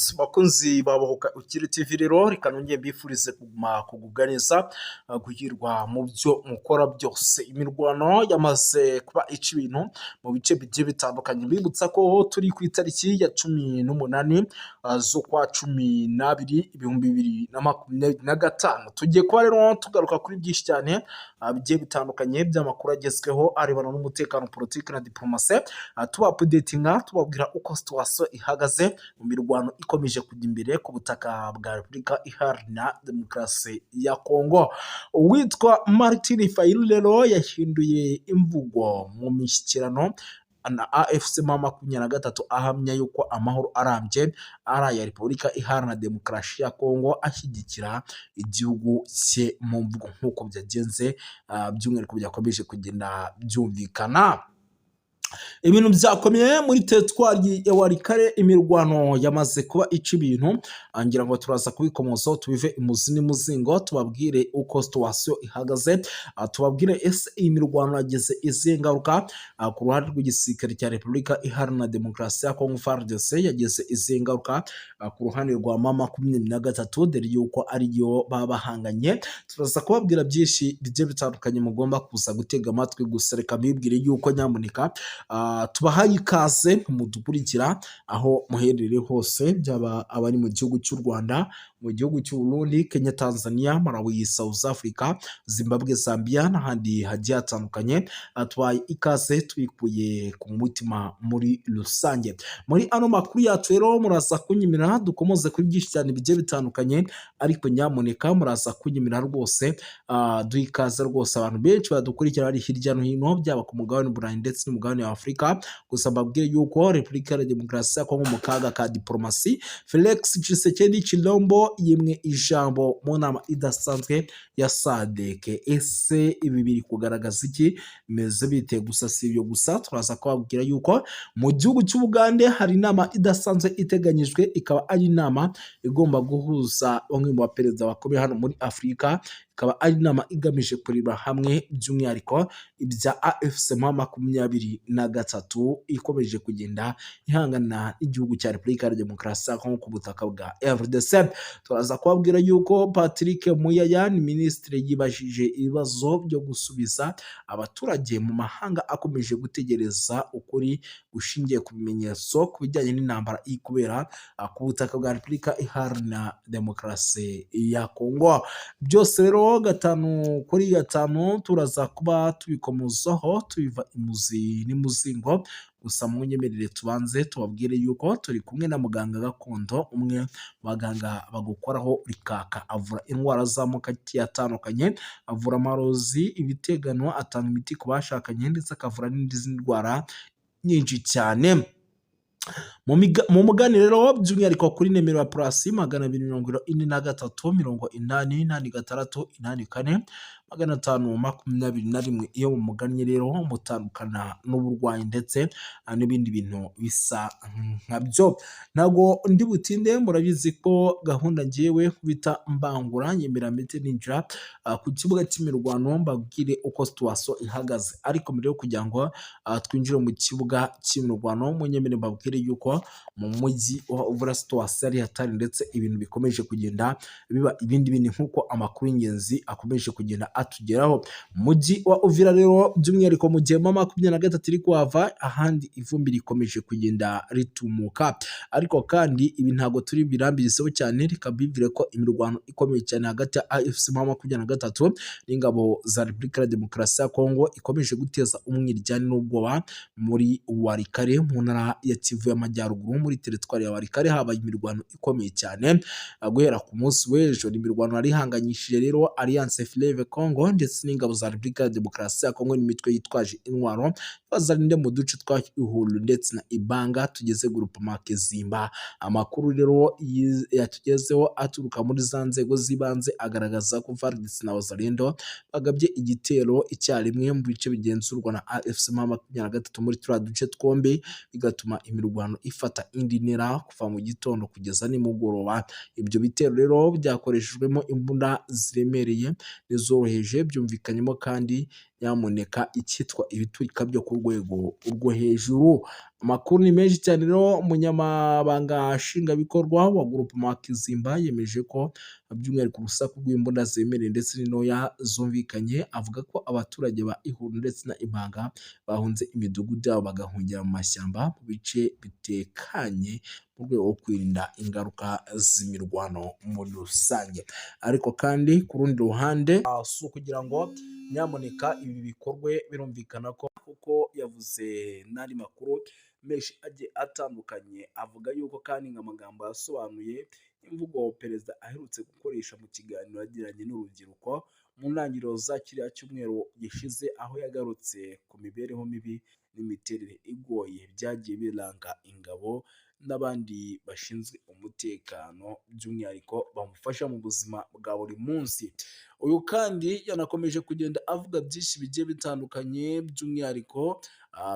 Yes, bakunzi babohoka Ukiri TV rero, reka nongere mbifurize kuguma kugubwa neza, guhirwa mu byo mukora byose. Imirwano yamaze kuba ica ibintu mu bice bigiye bitandukanye. Mbibutsa ko turi ku itariki ya 18 z'ukwa 12 2025. Tugiye kuba rero tugaruka kuri byinshi cyane bigiye bitandukanye by'amakuru agezweho arebana n'umutekano, politiki na diplomasi, tuba updatinga, tubabwira uko situation ihagaze mu mirwano ikomeje kujya imbere ku butaka bwa Repubulika Iharanira Demokarasi ya Kongo. Uwitwa Martin Fayulu rero yahinduye imvugo mu mishyikirano na AFC M23, ahamya yuko amahoro arambye ari aya Repubulika Iharanira Demokarasi ya Kongo, ashyigikira igihugu cye mu mvugo nk'uko byagenze, by'umwihariko byakomeje kugenda byumvikana. Ibintu byakomeye muri teritwari ya Walikale, imirwano yamaze kuba ica ibintu. Ngira ngo turaza kubikomozaho, tubive imuzi n'imuzingo, tubabwire uko situation ihagaze, tubabwire ese iyi mirwano yagize izihe ngaruka ku ruhande rw'igisirikare cya Repubulika Iharanira Demokarasi ya Kongo FARDC, yagize izihe ngaruka ku ruhande rwa M23, dore yuko ariyo baba bahanganye. Turaza kubabwira byinshi bigiye bitandukanye mugomba kuza gutega amatwi. Gusa reka mbibwire yuko nyamuneka tubahaye ikaze mudukurikira aho muherereye hose, byaba abari mu gihugu cy'u Rwanda, mu gihugu cy'u Burundi, Kenya, Tanzania, Malawi, South Africa, Zimbabwe, Zambia n'ahandi hagiye hatandukanye. Tubahaye ikaze tubikuye ku mutima muri rusange. Muri ano makuru yacu rero muraza kunyemera dukomoze kuri byinshi cyane bigiye bitandukanye, ariko nyamuneka muraza kunyemera rwose duha ikaze rwose abantu benshi badukurikira bari hirya no hino, byaba ku mugabane Burayi ndetse n'umugabane wa Afurika. Gusa mbabwire yuko Repubulika ya Demokarasi ya Kongo mu kaga ka diplomasi. Felix Tshisekedi Tshilombo yimwe ijambo mu nama idasanzwe ya SADC. Ese ibi biri kugaragaza iki? Bimeze bite? Gusa si ibyo gusa, turaza kubabwira yuko mu gihugu cy'Ubugande hari inama idasanzwe iteganyijwe, ikaba ari inama igomba guhuza bamwe mu baperezida bakomeye hano muri Afurika, ikaba ari inama igamije kureba hamwe by'umwihariko ibya AFC M23 ikomeje kugenda ihangana n'igihugu cya Repubulika ya Demokarasi ya Kongo ku butaka bwa RDC. Turaza kubabwira yuko Patrick Muyaya ni minisitiri yibajije ibibazo byo gusubiza abaturage mu mahanga akomeje gutegereza ukuri gushingiye ku bimenyetso ku bijyanye n'intambara iri kubera ku butaka bwa Repubulika Iharanira Demokarasi ya Kongo. Byose rero gatanu kuri gatanu turaza kuba tubikomozaho, tubiva imuzi n'imuzingo. Gusa munyemerere tubanze tubabwire yuko turi kumwe na muganga gakondo, umwe mu baganga bagukoraho rikaka, avura indwara z'amoko agiye atandukanye, avura amarozi, ibitegano, atanga imiti ku bashakanye ndetse akavura n'izindi ndwara nyinshi cyane. Mu mugani rero by'umwihariko kuri nimero ya +243 88 84 521. Iyo mumugannye rero mutandukana n'uburwayi ndetse n'ibindi bintu bisa nkabyo. Ntabwo ndi butinde, murabizi ko gahunda ngewe bita mbangura nyemera ndetse ninjira ku kibuga cy'imirwano mbabwire uko situation ihagaze. Ariko mbere yo kugira ngo twinjire mu kibuga cy'imirwano, munyemere mbabwire yuko mu mujyi wa Uvira situation ari hatari, ndetse ibintu bikomeje kugenda biba ibindi bindi nk'uko amakuru y'ingenzi akomeje kugenda atugeraho. Mu mujyi wa Uvira rero by'umwihariko mu gihe M23 iri kuhava, ahandi ivumbi rikomeje kugenda ritumuka. Ariko kandi ibi ntabwo turi birambirizeho cyane, reka mbibwire ko imirwano ikomeye cyane hagati ya AFC M23 n'ingabo za Repubulika ya Demokarasi ya Kongo ikomeje guteza umwiryane n'ubwoba muri Walikale mu ntara ya Kivu y'Amajyaruguru. Muri teritwari ya Walikale habaye imirwano ikomeye cyane guhera ku munsi w'ejo. Ni imirwano yari ihanganyishije rero Alliance Fleuve Congo ndetse n'ingabo za Repubulika ya Demokarasi ya Kongo n'imitwe yitwaje intwaro bazarinde mu duce twa Ihulu ndetse na Ibanga tugeze groupement Kizimba. Amakuru rero yatugezeho aturuka muri za nzego z'ibanze agaragaza ko FARDC na Wazalendo bagabye igitero icyarimwe mu bice bigenzurwa na AFC M23 muri turiya duce twombi, bigatuma imirwano ifata indi ntera kuva mu gitondo kugeza nimugoroba. Ibyo bitero rero byakoreshejwemo imbunda ziremereye n'izoroheje, byumvikanyemo kandi. Nyamuneka, icyitwa ibiturika byo ku rwego rwo hejuru. Amakuru ni menshi cyane rero. Umunyamabanga nshingwabikorwa wa Groupement Kizimba yemeje ko by'umwihariko urusaku rw'imbunda zemerewe ndetse n'intoya zumvikanye, avuga ko abaturage ba Ihuru ndetse na Impanga bahunze imidugudu yabo bagahungira mu mashyamba mu bice bitekanye, mu rwego rwo kwirinda ingaruka z'imirwano muri rusange. Ariko kandi ku rundi ruhande, si ukugira ngo nyamuneka ibi bikorwe, birumvikana ko kuko yavuze n'andi makuru menshi agiye atandukanye, avuga yuko kandi ngo amagambo yasobanuye imvugo perezida aherutse gukoresha mu kiganiro yagiranye n'urubyiruko mu ntangiriro za kiriya cyumweru gishize, aho yagarutse ku mibereho mibi n'imiterere igoye byagiye biranga ingabo n'abandi bashinzwe umutekano, by'umwihariko bamufasha mu buzima bwa buri munsi. Uyu kandi yanakomeje kugenda avuga byinshi bigiye bitandukanye. By'umwihariko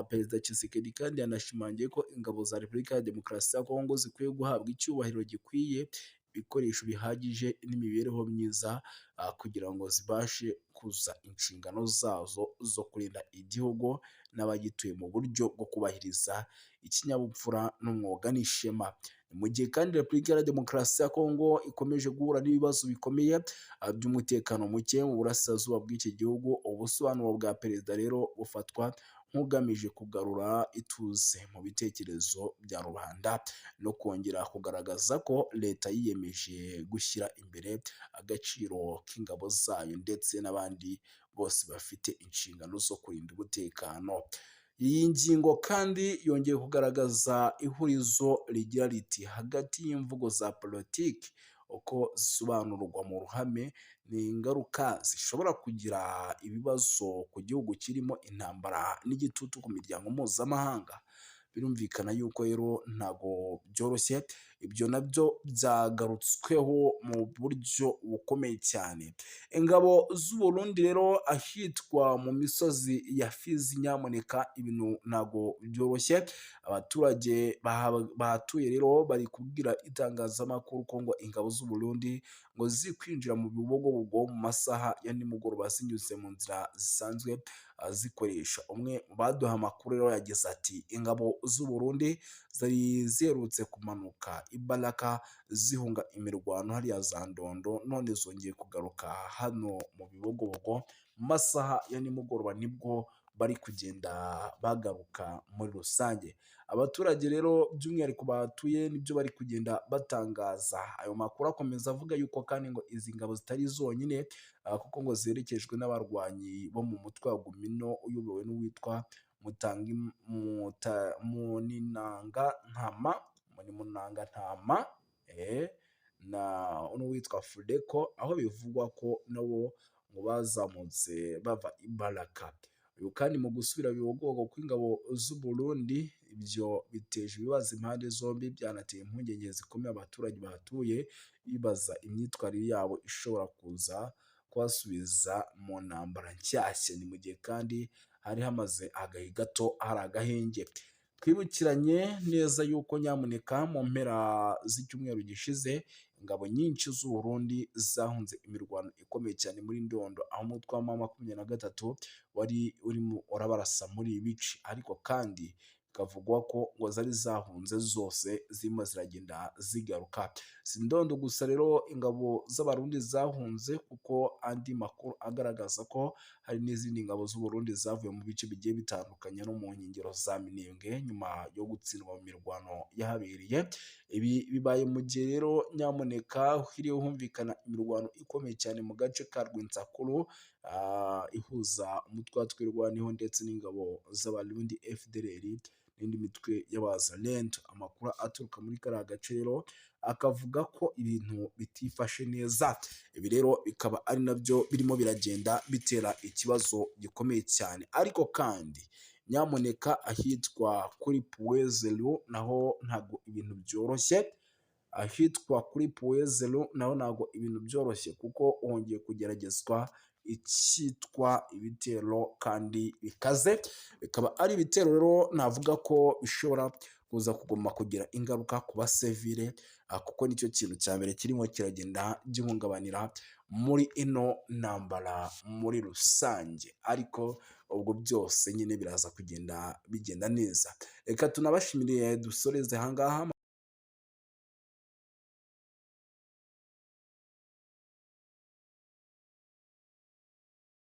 Perezida Tshisekedi kandi yanashimangiye ko ingabo za Repubulika ya Demokarasi ya Kongo zikwiye guhabwa icyubahiro gikwiye, ibikoresho bihagije n'imibereho myiza, kugira ngo zibashe kuzuza inshingano zazo zo kurinda igihugu n'abagituye mu buryo bwo kubahiriza ikinyabupfura n'umwuga n'ishema. Mu gihe kandi Repubulika ya Demokarasi ya Kongo ikomeje guhura n'ibibazo bikomeye by'umutekano muke mu burasirazuba bw'iki gihugu, ubusobanuro bwa perezida rero bufatwa nk'ugamije kugarura ituze mu bitekerezo bya rubanda no kongera kugaragaza ko leta yiyemeje gushyira imbere agaciro k'ingabo zayo ndetse n'abandi bose bafite inshingano zo kurinda umutekano. Iyi ngingo kandi yongeye kugaragaza ihurizo rigira riti: "Hagati y'imvugo za politiki uko zisobanurwa mu ruhame ni ingaruka zishobora kugira ibibazo ku gihugu kirimo intambara n'igitutu ku miryango mpuzamahanga." Birumvikana yuko rero ntabwo byoroshye, ibyo nabyo byagarutsweho mu buryo bukomeye cyane. Ingabo z'u Burundi rero ahitwa mu misozi ya Fizi, nyamuneka, ibintu ntabwo byoroshye. Abaturage bahatuye rero bari kubwira itangazamakuru ko ngo ingabo z'u Burundi ngo ziri kwinjira mu Bibogobogo mu masaha ya nimugoroba zinyuze mu nzira zisanzwe zikoresha. Umwe mu baduha amakuru rero yagize ati: "Ingabo z'u Burundi zari ziherutse kumanuka ibaraka zihunga imirwano hariya za Ndondo, none zongeye kugaruka hano mu Bibogobogo mu masaha ya nimugoroba, nibwo bari kugenda bagaruka muri rusange." Abaturage rero by'umwihariko bahatuye nibyo bari kugenda batangaza. Ayo makuru akomeza avuga yuko kandi ngo izi ngabo zitari zonyine, kuko ngo ziherekejwe n'abarwanyi bo mu mutwe wa Gumino uyobowe n'uwitwa Muninanga Ntama, Munanga Ntama na n'uwitwa Fudeko, aho bivugwa ko nabo ngo bazamutse bava i Baraka. Uyu kandi mu gusubira Bibogobogo kw'ingabo z'u Burundi, ibyo biteje ibibazo impande zombi, byanateye impungenge zikomeye abaturage bahatuye, bibaza imyitwarire yabo ishobora kuza kubasubiza mu ntambara nshyashya. Ni mu gihe kandi hari hamaze agahe gato hari agahenge. Twibukiranye neza yuko nyamuneka mu mpera z'icyumweru gishize ingabo nyinshi z'u Burundi zahunze imirwano ikomeye cyane muri Ndondo, aho umutwe wa M23 wari urimo urabarasa muri ibi bice, ariko kandi bikavugwa ko ngo zari zahunze zose zirimo ziragenda zigaruka. Si Ndondo gusa rero ingabo z'Abarundi zahunze, kuko andi makuru agaragaza ko hari n'izindi ngabo z'u Burundi zavuye mu bice bigiye bitandukanye no mu nkengero za Minembwe nyuma yo gutsindwa mu mirwano yahabereye. Ibi bibaye mu gihe rero nyamuneka hiriwe humvikana imirwano ikomeye cyane mu gace ka Rwinsakuru, ihuza umutwe wa Twirwaneho ndetse n'ingabo z'Abarundi FDLR n'indi mitwe y'Abazalendo. Amakuru aturuka muri kariya gace rero akavuga ko ibintu bitifashe neza. Ibi rero bikaba ari nabyo birimo biragenda bitera ikibazo gikomeye cyane. Ariko kandi nyamuneka ahitwa kuri Puwezero naho ntabwo ibintu byoroshye, ahitwa kuri Puwezero naho ntabwo ibintu byoroshye, kuko hongeye kugeragezwa icyitwa ibitero kandi bikaze, bikaba ari ibitero rero navuga ko bishobora kuza kuguma kugira ingaruka ku basivile, kuko nicyo kintu cya mbere kirimo kiragenda gihungabanira muri ino ntambara muri rusange. Ariko ubwo byose nyine biraza kugenda bigenda neza. Reka tunabashimire, dusoreze ahangaha.